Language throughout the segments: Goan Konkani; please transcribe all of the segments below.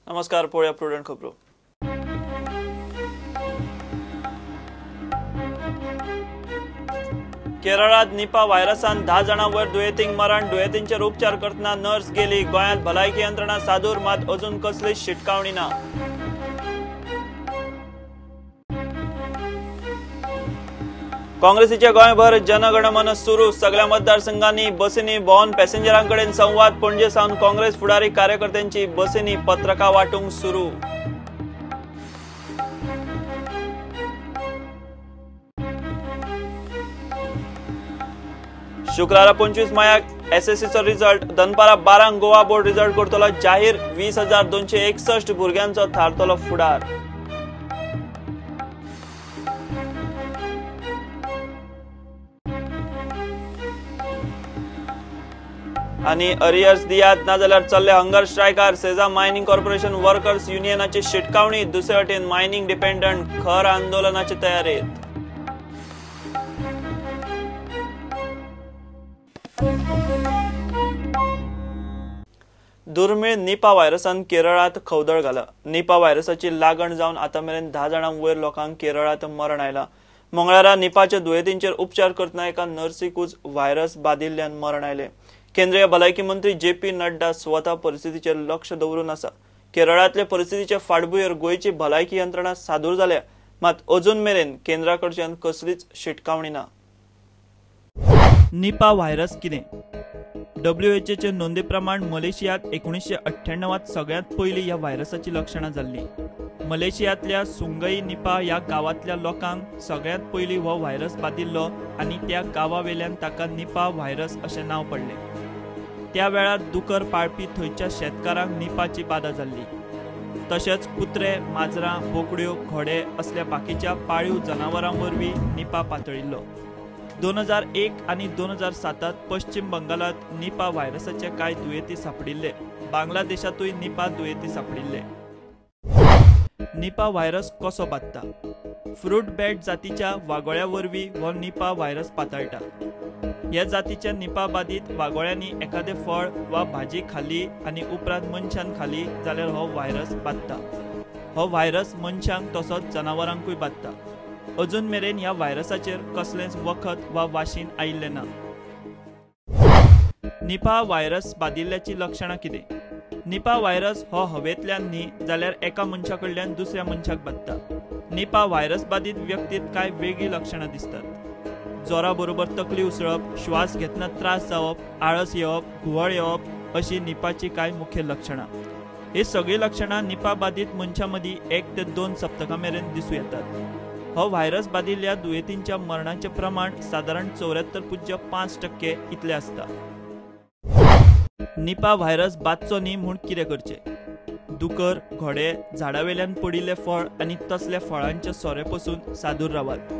नमस्कार, पळोवया प्रुडंट खबरो. केरळात निपा व्हायरसान 10 जाणां वयर दुयेंतींक मरण, दुयेंतींचेर उपचार करतना नर्स गेली. गोंयांत भलायकी यंत्रणा सादूर, मात अजून कसलीच शिटकावणी ना. काँग्रेसीचे गोंयभर जनगणमन सुरू, सगळ्या मतदारसंघांनी बसींनी भोंवन पॅसेंजरां कडेन संवाद. पणजे सावन काँग्रेस फुडारी कार्यकर्त्यांची बसींनी पत्रकां वांटूंक सुरू. शुक्रारा 25 मायाक एसएससीचो रिजल्ट, दनपारा 12 गोवा बोर्ड रिजल्ट करतलो जाहीर. 20,261 भुरग्यांचो थारतलो फुडार. आनी अरियर्स दियात ना जाल्यार चल्ले हंगर स्ट्रायकार. सेजा मायनिंग कॉर्पोरेशन वर्कर्स युनियनाची शिटकावणी. दुसरे वटेन मायनिंग डिपेंडंट खर आंदोलनाचे तयारेत. दुर्मिळ निपा व्हायरसान केरळांत खवदळ घाला. निपा व्हायरसाची लागण जावन आतां मेरेन 10 जाणां वयर लोकांक केरळांत मरण आयलां. मंगळारा निपाच्या दुयेंतींचेर उपचार करतना एका नर्सीकूच व्हायरस बादिल्ल्यान मरण आयलें. केंद्रीय भलायकी मंत्री जे पी नड्डा स्वता परिस्थितीचेर लक्ष दवरून आसा. केरळांतले परिस्थितीचे फाटभुंयेर गोंयची भलायकी यंत्रणा सादूर जाल्या, मात अजून मेरेन केंद्रा कडच्यान कसलीच शिटकावणी ना. निपा व्हायरस कितें? डब्ल्यूएचओचे नोंदी प्रमाण मलेशियांत 1998 सगळ्यांत पयलीं ह्या व्हायरसाची लक्षणां जाल्लीं. मलेशियांतल्या सुंगई निपा ह्या गांवांतल्या लोकांक सगळ्यांत पयलीं हो व्हायरस बादिल्लो आनी त्या गांवावेल्यान ताका निपा व्हायरस अशें नांव पडलें. त्या वेळार दुकर पाळपी थंयच्या शेतकारांक निपाची बादा जाल्ली. तशेंच कुत्रे, माजरां, बोकड्यो, घोडे असल्या बाकीच्या पाळीव जनावरां वरवीं निपा पातळिल्लो. 2001 आनी 2007 पश्चिम बंगालांत निपा व्हायरसाचे कांय दुयेंती सांपडिल्ले. बांगलादेशांतूय निपा दुयेंती सांपडिल्ले. निपा व्हायरस कसो बादता? फ्रूट बॅट जातीच्या वागोळ्या वरवीं हो निपा व्हायरस पातळटा. ह्या जातीच्या निपा बादीत वागोळ्यांनी एखादें फळ वा भाजी खाली आनी उपरांत मनशान खाली जाल्यार हो व्हायरस बादता. हो व्हायरस मनशांक तसोच जनावरांकूय बादता. अजून मेरेन ह्या व्हायरसाचेर कसलेंच वखद वा वाशीन आयिल्लें ना. निपा व्हायरस बादिल्ल्याची लक्षणां कितें? निपा व्हायरस हो हवेंतल्यान न्ही जाल्यार एका मनशा कडल्यान दुसऱ्या मनशाक बादता. निपा व्हायरस बादीत व्यक्तीत कांय वेगळीं लक्षणां दिसतात. जोरा बरोबर तकली उसळप, श्वास घेतना त्रास जावप, आळस येवप, घुंवळ येवप अशी निपाची कांय मुखेल लक्षणां. ही सगळीं लक्षणां निपा बादीत मनशां मदीं 1 ते 2 सप्तकां मेरेन दिसूं येतात. हो व्हायरस बादिल्ल्या दुयेंतींच्या मरणाचें प्रमाण सादारण 74.5% इतलें आसता. निपा व्हायरस बादचो न्ही म्हूण कितें करचें? दुकर, घोडे, झाडावेल्यान पडिल्लें फळ आनी तसल्या फळांच्या सोरे पसून सादूर रावात.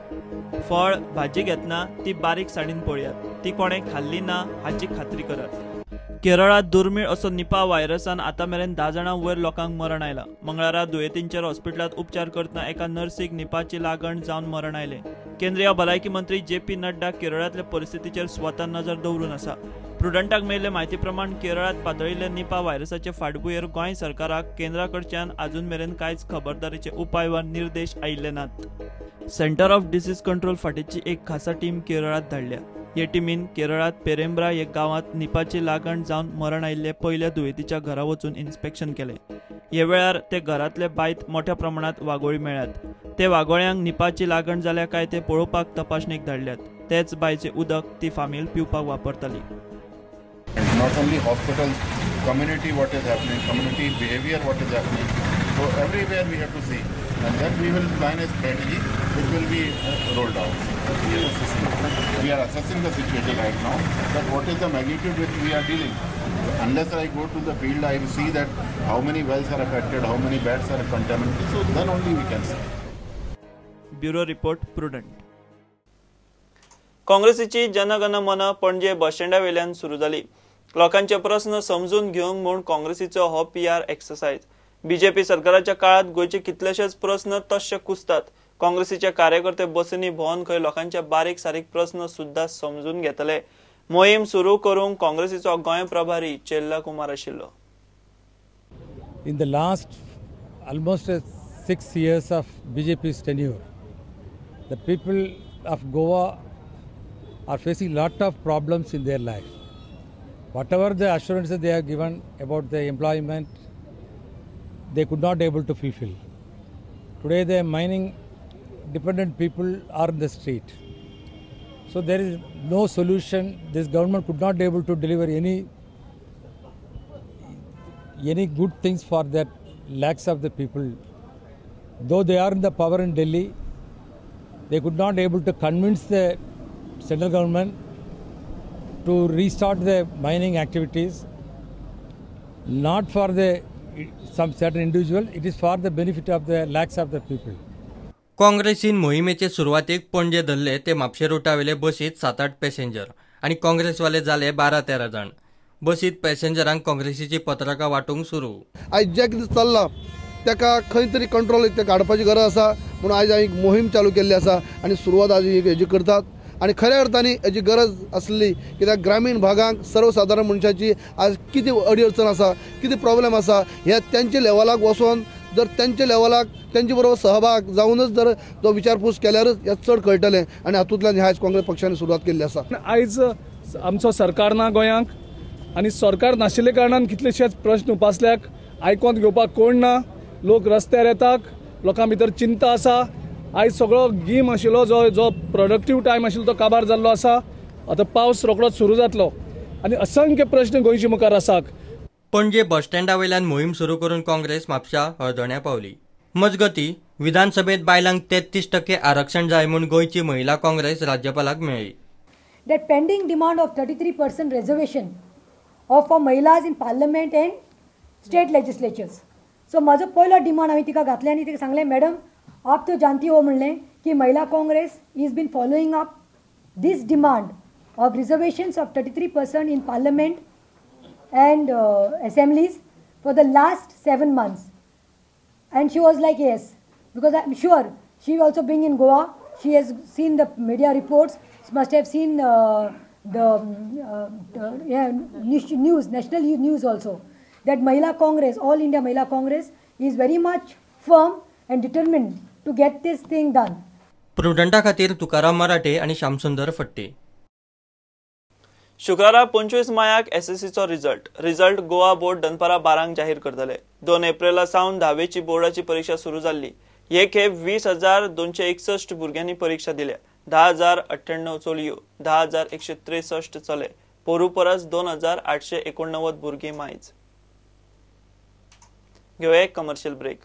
फळ भाजी घेतना ती बारीक साणीन पळयात, ती कोणें खाल्ली ना हाची खात्री करात. केरळांत दुर्मिळ असो निपा व्हायरसान आतां मेरेन 10 जाणां वयर लोकांक मरण आयलां. मंगळारा दुयेंतींचेर हॉस्पिटलांत उपचार करतना एका नर्सीक निपाची लागण जावन मरण आयलें. केंद्रीय भलायकी मंत्री जे पी नड्डा केरळांतले परिस्थितीचेर स्वता नजर दवरून आसा. प्रुडंटाक मेळिल्ले म्हायती प्रमाण केरळांत पातळिल्ले निपा व्हायरसाचे फाटभुंयेर गोंय सरकाराक केंद्रा कडच्यान अजून मेरेन कांयच खबरदारीचे उपाय वा निर्देश आयिल्ले नात. सेंटर ऑफ डिसीज कंट्रोल फाटीची एक खासा टीम केरळांत धाडल्या. हे टिमीन केरळांत पेरेंब्रा ह्या गांवांत निपाची लागण जावन मरण आयिल्ले पयल्या दुयेंतीच्या घरा वचून इन्स्पेक्शन केलें. हे वेळार ते घरांतले बांयत मोठ्या प्रमाणांत वागोळी मेळ्ळ्यात. ते वागोळ्यांक निपाची लागण जाल्या काय ते पळोवपाक तपासणेक धाडल्यात. तेच बांयचें उदक ती फामील पिवपाक वापरताली. Not only hospitals, community what is happening, community behavior what is happening. So everywhere we have to see, and then we will plan a strategy which will be rolled out. We are assessing the situation right now, that what is the magnitude which we are dealing. Unless I go to the field, I will see that how many wells are affected, how many beds are contaminated. So then only we can see. Bureau Report, Prudent. काँग्रेसीची Jana Gana Mana Panaji बस स्टँडा वेल्यान सुरू जाली. लोकांचे प्रस्न समजून घेवंक म्हूण काँग्रेसीचो हो पीआर एक्सरसायज. बीजेपी सरकाराच्या काळात गोंयचे कितलेशेच प्रस्न तश्शे कुसतात. काँग्रेसीचे कार्यकर्ते बसींनी भोंवन खंय लोकांचे बारीक सारीक प्रस्न सुद्धा समजून घेतले. मोहीम सुरू करूंक काँग्रेसीचो गोंय प्रभारी चेल्ला कुमार आशिल्लो. In the last almost 6 years of BJP's tenure, the people of Goa are facing lot of problems in their life. Whatever the assurances they have given about the employment, they could not able to fulfill. Today the mining dependent people are in the street. So there is no solution. This government could not able to deliver any good things for that lakhs of the people. Though they are in the power in Delhi, they could not able to convince the central government to restart the mining activities, not for the some certain individual, it is for the benefit of the lakhs of the people. काँग्रेसीन मोहिमेचे सुरवातेक पणजे धरले ते म्हापशे रुटावेले बसीत 7-8 पॅसेंजर आनी काँग्रेसवाले जाले 12-13 जाण. बसीत पॅसेंजरांक काँग्रेसीची पत्रकां वांटूंक सुरू. आयज जें कितें चल्लां ताका खंय तरी कंट्रोल तें काडपाची गरज आसा म्हणून आयज हांवें एक मोहीम चालू केल्ली आसा आनी सुरवात आज हेजी करतात आनी खऱ्या अर्थान हेजी गरज आसली कित्याक ग्रामीण भागांक सर्वसादारण मनशाची आज कितें अडचण आसा, कितें प्रॉब्लेम आसा हे तेंच्या लेवलाक वचोन जर तेंच्या लेवलाक तेंचे बरोबर सहभाग जावनच जर तो विचारपूस केल्यारच हें चड कळटलें आनी हातूंतल्यान आयज काँग्रेस पक्षान सुरवात केल्ली आसा. आयज आमचो सरकार ना गोंयांक आनी सरकार नाशिल्ले कारणान कितलेशेच प्रश्न उपासल्याक आयकोन घेवपाक कोण ना, लोक रस्त्यार येतात, लोकां भितर चिंता आसा. आयज सगळो गीम आशिल्लो जो जो प्रोडक्टीव टायम आशिल्लो तो काबार जाल्लो आसा. आतां पावस रोखडोच सुरू जातलो आनी असंख्य प्रश्न गोंयचे मुखार आसात. पणजे बस स्टँडा वयल्यान मोहीम सुरू करून काँग्रेस म्हापशा हळदोण्या पावली. मजगती विधानसभेत बायलांक 33% आरक्षण जाय म्हूण गोंयची महिला काँग्रेस राज्यपालाक मेळ्ळी. That pending demand of 33% reservation of for महिलाज in parliament and state legislatures. So म्हजो पयलो डिमांड हांवें तिका घातलें आनी तिका सांगलें, मॅडम आप तो जानती हो म्हणलें की Mahila Congress is been following up this demand of reservations of 33% in parliament and assemblies for the last 7 months. And she was like, yes, because I'm sure she also being in Goa, she has seen the media reports, must have seen the news, national news also, that Mahila Congress, All India Mahila Congress is very much firm and determined to get this thing done. प्रुडंटा खातीर तुकाराम मराठे आणि श्यामसुंदर फट्टे. शुक्रारा 25 मायाक एसएससीचो रिजल्ट गोवा बोर्ड दनपारा 12 जाहीर करतले. 2 एप्रिला सावन 10वेची बोर्डाची परीक्षा सुरू जाल्ली. हे खेप 20,261 भुरग्यांनी परीक्षा दिल्या. 10,098 चलयो, 10,163 चले. पोरू परस 2,889 भुरगीं मायज. घेवया एक कमर्शियल ब्रेक.